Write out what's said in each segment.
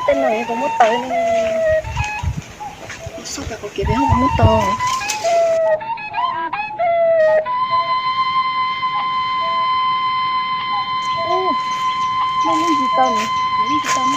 Tej no puas muab tau ne? Xauj tas qhov kev pem ho puas muab tau. Ub, muaj lub ntsis tau ne, lub ntsis tau ne.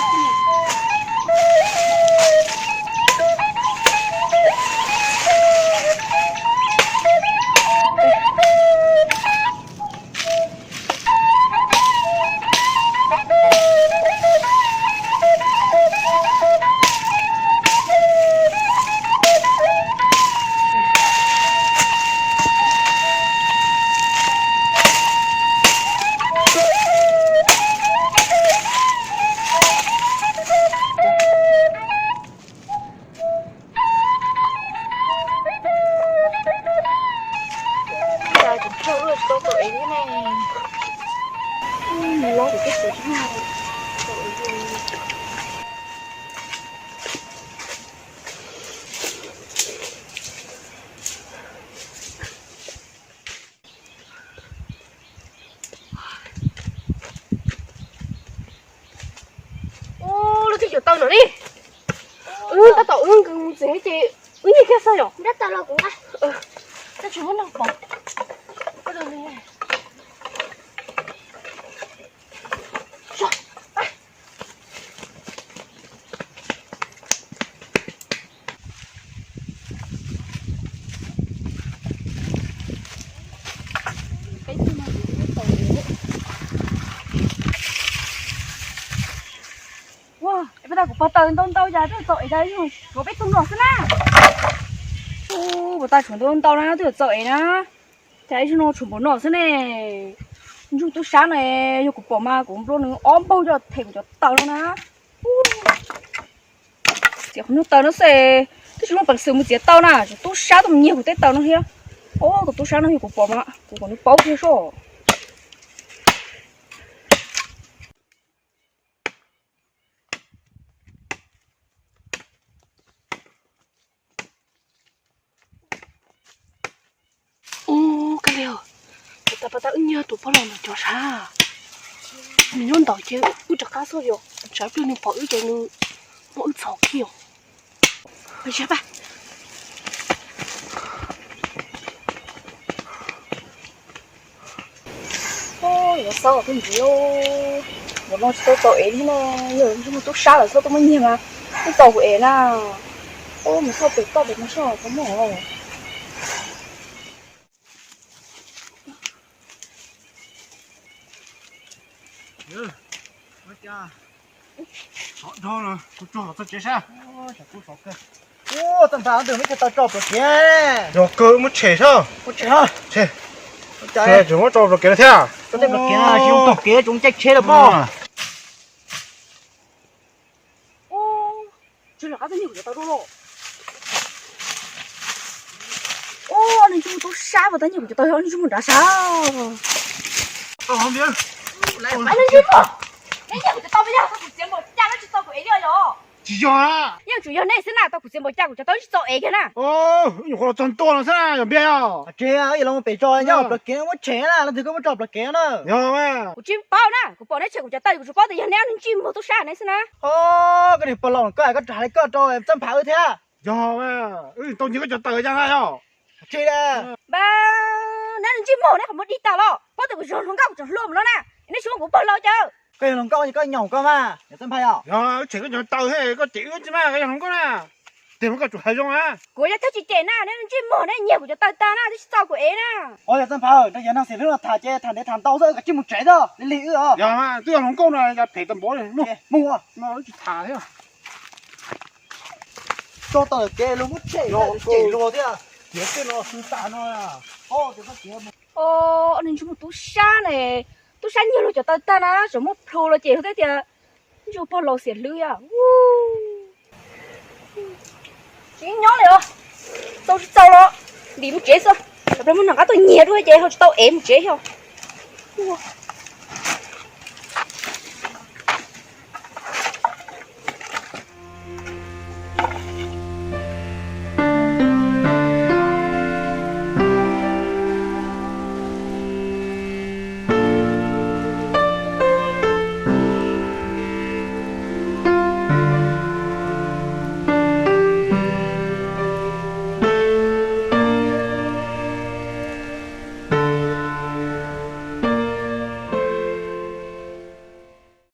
Ub, lub twg yuav tau no li. Wb tab tom wb mus txiav ces wb nyiag kiag xwb yom. Tab tsis muab noj pom. Ua, peb tau kuv pog taws ntau ntau cas twb txaus es cas ib zaug tshuav peb tug no xwb na. Ub, pog taws tshuav ntau ntau na twb txaus es na. Cas ib zaug no tshuav npaum no xwb ne. Ntsuj tub sab no, yog kuv pom mas kuv nplo nws ob npaug coj them kuv cov taws no na. Txiav qhov nyuag taws no xwb, twb tsis muaj peev xwm mus txiav tau na, tshuav tub sab tuaj mus nyiag kuv tej taws no thiab. Ub, tus tub sab no yog kuv pom mas kuv kom nws paub thiab soj. Ub, kab liag, tas pas tas wb nyiag tus pog laus ntawd cov sab, nws nyob ntawd ces wb rov qab xwb yom, tsam ib pliag nws pom wb ces nws muab wb txhom kiag. Ub, yuav xauj kuv ntxiv, ua no tsis tau txaus ev thiab na, yog tub sab lawm xauj tau muaj nyiag mas twb txaus kuv ev na. Ub, mus xauj pem toj pem no soj tau muaj. Txhob dhau no, kuv tso txog tsev sab. Ub, txawj npam ntws muab cov taws tso plawv kev. Yog kawg muab tshem sab. Tshem. Tseem muab tso plawv kev no thiab. Tso tej plawv kev no, tsis zoo taug kev, tsis zoo caij tsheb lawm pob. Ub, tsis lawm qab twb nyiag kuv cov taws dua los. Ub, nws ntsej muag tub sab, puas tau nyiag kuv cov taws, nws ntsej muag nrad sab. Neb nyiag kuv cov taws, neb nyiag kuv cov taws, neb tsis txaus kuv ev li os. Tsis yog, yeej tsuas yog nej xwb na, tau kuv txiav npaum cas kuv cov taws tsis txaus ev kiag na. Nyuam qhuav los txog ntua no xwb na, yog npiaj os. Tsis, ib los pem tso nyob plawv kev muab tshem na, leej twg koj muab tso plawv kev na. Yog, kuv tsis paub na, kuv pom neb tshem kuv cov taws, kuv tsuas paub tias yog neb ntsej muag tub sab ne xwb na. Koj niag pog laus, koj koj rov hais li koj rau Txawj Nphav wb thiab. Yog, wb tau nyiag koj cov taws cas na yog. Tsis, neb ntsej muag neb qhov muag dig tag los, paub tias kuv yog hluas nkauj kuv tseem hluas mus no na, neb tsis muab kuv pog laus cawm. Koj yog hluas nkauj ces koj nyaum koj mas, Txawj Nphav yog. Yog, wb tshem koj cov taws thiab koj cem wb tsis mas, koj yog hluas nkauj na. Tiag mas koj tsum hais zoo na. Kuv yog thiaj tsis cem na, neb ntsej muag neb nyiag kuv cov taws tag na, twb tsis txaus kuv ev na. Os, yog Txawj Nphav, no yog neeg xeem hlwb no tham ces tham ntev tham ntau xwb, kav tsij mus tsev xwb, lig lig wb os. Yog, twb yog hluas nkauj no cas phem tau npaum li no. Mus, no wb tsis tham thiab. Tso taws kev los muab tshem, tshem luag thiab. Tiav tej no xwb tas no. Os, ntsej muag tub sab ne, tub sab nyiag luag cov taws tag na, tseem muab plhu los ces hu thiab tias ntsej muag pog laus xiam hlwb yom. Tsis nyob li os, txaus tsis txaus los dim mus tsev xwb, thaum plaws muaj neeg qab tuaj nyiag dua ces ho tsis tau ev mus tsev thiab.